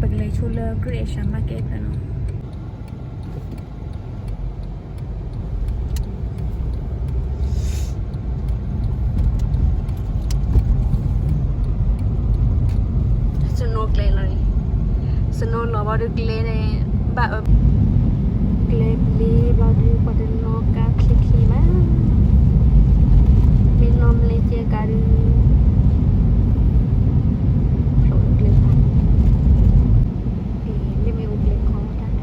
ပကလဲၤဆိလၢ Great Asia Market ဖဲနီၤ. စနိကျဲလီၤန့ၣ်, စနိလီၤဘၣ်ဒီးကျဲန့ၣ် ဘၣ်အၢ ကျဲဘျ့ဘျီဒုး ပှၤတနီၤကါချ့ချ့မး, မ့ၢ်နီၢ်မ့ၢ်လၢကဲကါဒုး ဖျိးကျဲဖး, လၢမ့ၢ်အိၣ်ကျဲခီတၢ်တီၤ ဘၣ်နီၢ်မ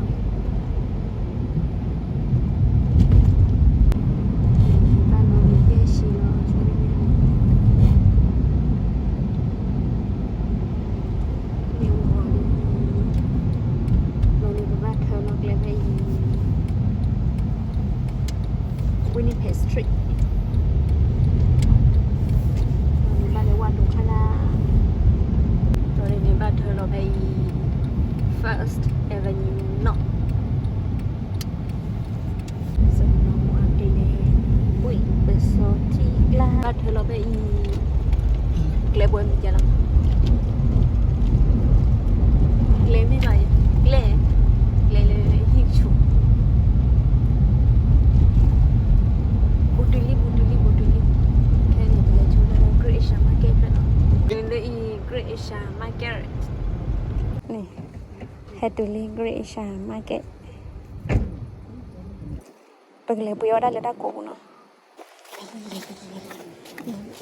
့ၢ်ကဲဆံးလီၤ ဆိန့ၣ် မ့ၢ်အိၣ်ဂီၤလံ, လီၤန့ၣ်ပဘၣ်ထၢလီၤကျဲဖဲအံၤ Winnipeg Street, လီၤန့ၣ်ဘၣ်လၢဝၣ်ဒိးခါလၢ်, လီၤန့ၣ်န့ၣ်ဘၣ်ထၢလီၤဖဲအံၤ First Avenue North. စနီၤအကျဲ, ဝံၣ်ပစီၤထံကျါ ဘၣ်ထၢလီၤဖဲအံၤ, ကျဲဘှဲမံၤကလီၤ, ကျဲမ့ၢ်ဘၣ်, ကျဲ, ကျဲလၢဟံၣ်ဆူၣ်, ဘူးတုၤလံ ဘူးတုၤလံ ဘူးတုၤလံ, ခဲန့ၣ် ပလဲၤဆိလၢ Great Asia Market ဖဲနီၤ, လၢအံၤ Great Asia Market န့ၣ်, ဟဲတုၤလံ Great Asia Market, ပကလဲၤပှ့ၤအီၣ်ဒၣ်လၢတၢ်ကိးပူၤနီၤ. တၢ်ခံ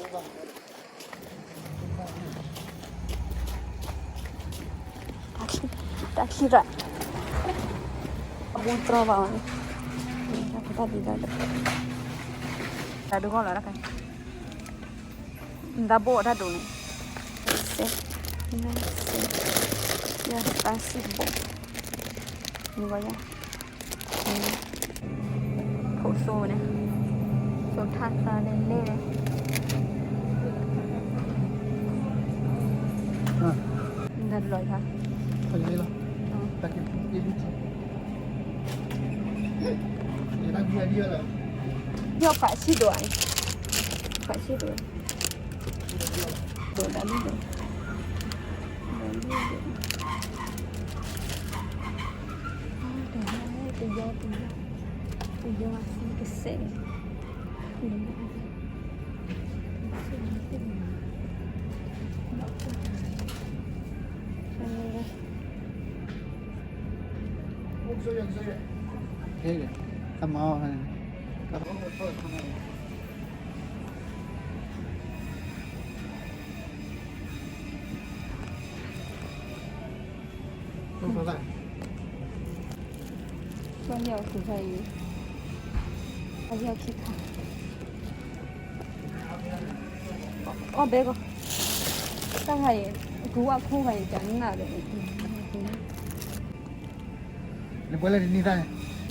ရၣ်, အဘူးတြီဘၣ်အီၤန့ၣ်, တၢ်ဒုးဂီၢ်လီၤတၢ်ခါ, နတၢ်ဘိၣ်အတၢ်ဒိးန့ၣ်, စဲ, စဲ, ယသးစံဘိၣ်, နဘၣ်ယါ ဖိသိန့ၣ်, သိထၣ်သးန့ၣ်န့ၣ်, နတၢ်လီၤယါ, ယပာ်ဆံဒိၣ်, ပာ်ဆံဒိၣ်, ဒိၣ်တၢ်လံဒိၣ်, တၢ်လံဒိၣ်, တယီတယီ, တယီအသံကစဲး, ဟဲ, အမၤအီၤ, ဘၣ်ယီၤခူၣ်ခါအံၤ, ဘၣ်ယီၤခံခါ, အီၣ်ဘဲကီး, တၢ်ခါအံၤ, ကူဝါခိၣ်ခါအံၤ ကနၣ်ဒီး, နပှဲၤလၢတနံၤသၣ်န့ၣ်,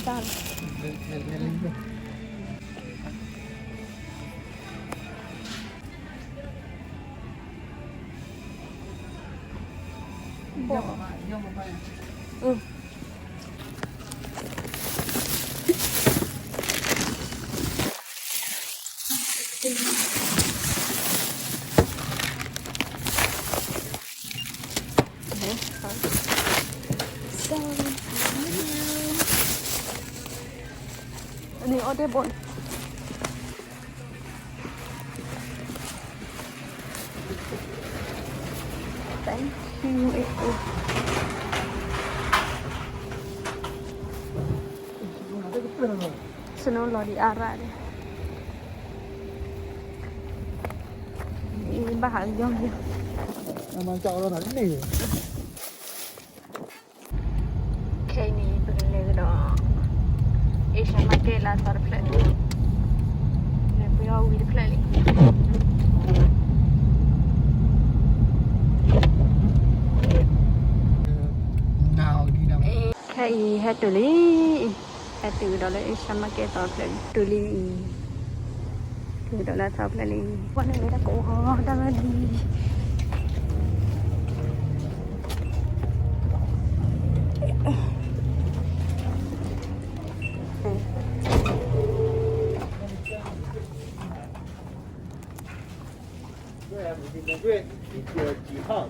တၢ်, ဘီၣ်, အ, န့ၣ်အီၣ်တဲဘိၣ်န့ၣ် Thank you, April. စနိလီၤဒံးအါရၣ်ဒီး, အံၤဘၣ်ဟးကယီကယီ, ခဲအံၤန့ၣ် ပကလဲၤကဒီး Asian market လၢအသီတဖျၢၣ်, လဲၤပှ့ၤအီၣ်ဝံၤတဖျၢၣ်လံ. ခဲအံၤဟဲတုၤလံ, ဟဲတုၤကဒီးလၢ Asian market သီတဖျၢၣ်လံ, တုၤလံအံၤ, တုၤကဒီးလၢအသီတဖျၢၣ်လံ, ပှၤန့ၣ်ဝဲတၢ်ကအိၣ်ဟီတၢ်ဝဲလံ. အ မ့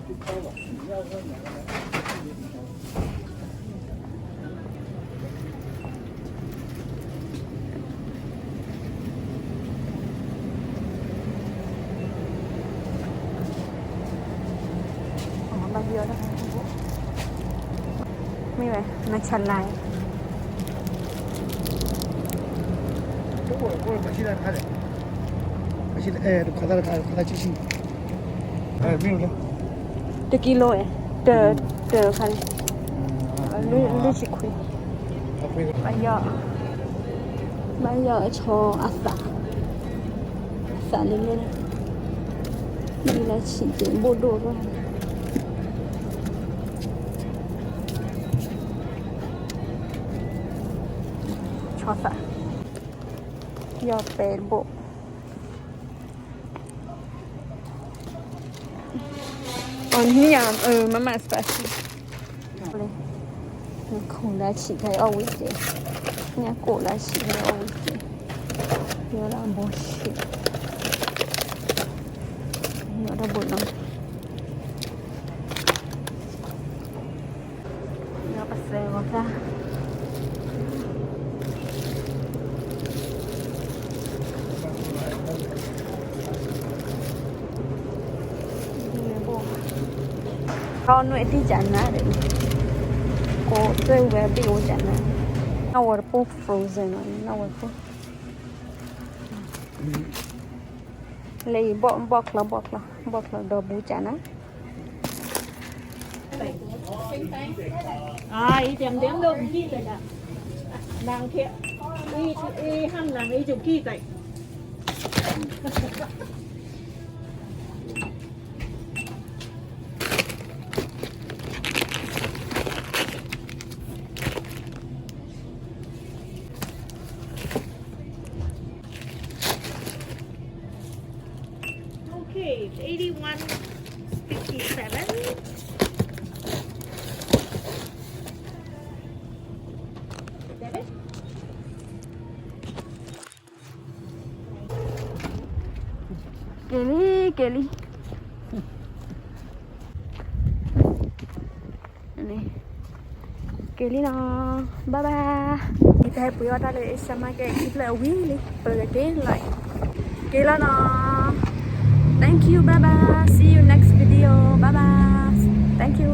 ၢ်ဝဲ နဆလါ တကံလိ တ တခါန့ၣ် လွံၢ်ဆံခွံ ဘၣ်ယီၢ် ဘၣ်ယီၢ်အဆီအသး သးလၢလၢ မ့ၢ်လၢဆံးက့ၤဘိၣ်ဒိၣ်ဘၣ် ဆီသး ယီၢ်ပဲတဘိၣ် အီၤနံၣ်ညါ မမၣ် spicy ခိၣ်လၢဆံးခဲအီၣ်ဝံၤက့ၤ ညၣ်ကိၣ်လၢဆံးခဲအီၣ်ဝံၤက့ၤ ယီၢ်လၢအဘိဆံး ယီၢ်တဘိၣ်နီၤ ပစဲးဂီၤတၢ် ခီနွဲၣ်တံၢ်ကနါဒီး ကိးသွဲၣ်ဝဲဘ့ၣ်အိၣ်ကနါ နီၢ်ဝဲတပိၢ် frozen နီၢ်ဝဲတပိၢ် လၢအံၤ ဘီၣ်ချီ ဘီၣ်ချီ ဘီၣ်ချီဒီးဘူးကနါ Same time. Ah, i tiam tiam do ki tai da. Nang ke. I i ham nang i ju ki tai. Okay, eighty-one fifty-seven. Debit? က့ၤလံ က့ၤလံ က့ၤလံနီၤ bye bye ယတဟဲပှ့ၤအီၣ်တၢ်လၢ Asian market ခံဖျၢၣ်အဝံၤလံ ပကက့ၤ like က့ၤလီၤနီၤ thank you bye bye see you next video bye bye thank you